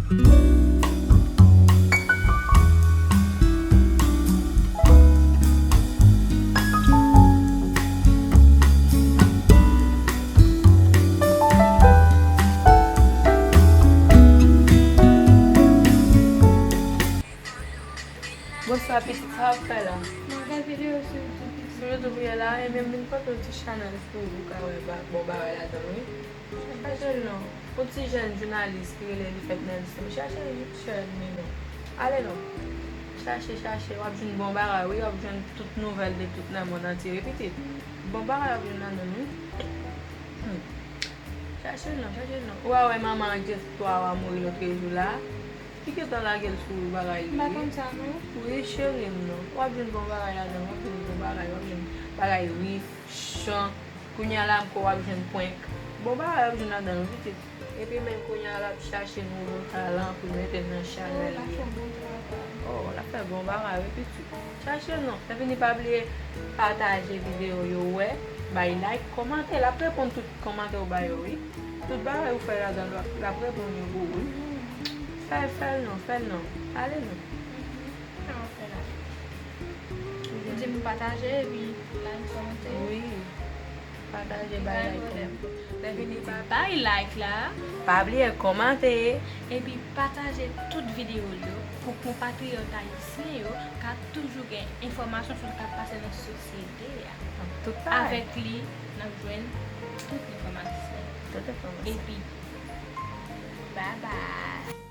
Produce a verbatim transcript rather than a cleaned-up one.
Bonswa pitit, sa w ap fè la? Mwen gade videyo sou YouTube. Sou YouTube ou ye la, ebyen m vin pote yon ti chanèl pou ou, ou ka wè ba- bon bagay ladan l, wi. Chache l non. Yon ti jèn jounalis ki rele li fèt Nelson. Chache l, jèn li non. Ale non. Chache, chache, w ap jwenn bon bagay, wi, w ap jwenn tout nouvèl de tout nan mond antye, wi, pitit. Bon bagay w ap jwenn ladan l, wi. Hmm. Chache l non, chache l non. Ou a wè manman ak Jess twa a mouri lòt jou la? Li gentan lage l sou bagay li, wi. M pa konn sa, non. Wi, cheri m, non. W ap jwenn bon bagay ladan, w ap jwenn bon bagay, w ap jwenn bagay ri, chan. Kounye a la ankò w ap jwenn prank. Bon bagay w ap jwenn ladan l, wi, pitit. Epi menm kounye a l ap chache nouvo talan pou l mete nan chanèl li. Oh, l ap fè bon bagay, wi, pitit. Chache l non. Lè fini pa bliye pataje videyo yo, wè, bay like, kòmante. L ap reponn tout kòmantè ou ba yo, wi. Tout bagay ou fè ladan l, l ap reponn yo pou ou, wi. Fè l, fè l non, fè l non. Ale non. Sa w ap fè la? Ou di m pataje epi like, kòmante. Wi. Pataje, bay like, kòmante. Lè fini pa bay like la. Pa bliye kòmante. Epi pataje tout videyo l yo pou konpatriyòt ayisyen yo ka toujou gen enfòmasyon sou sa k ap pase nan sosyete a. Tout bagay. Avèk li, n ap jwenn tout enfòmasyon. Tout enfòmasyon. Epi, bye bye.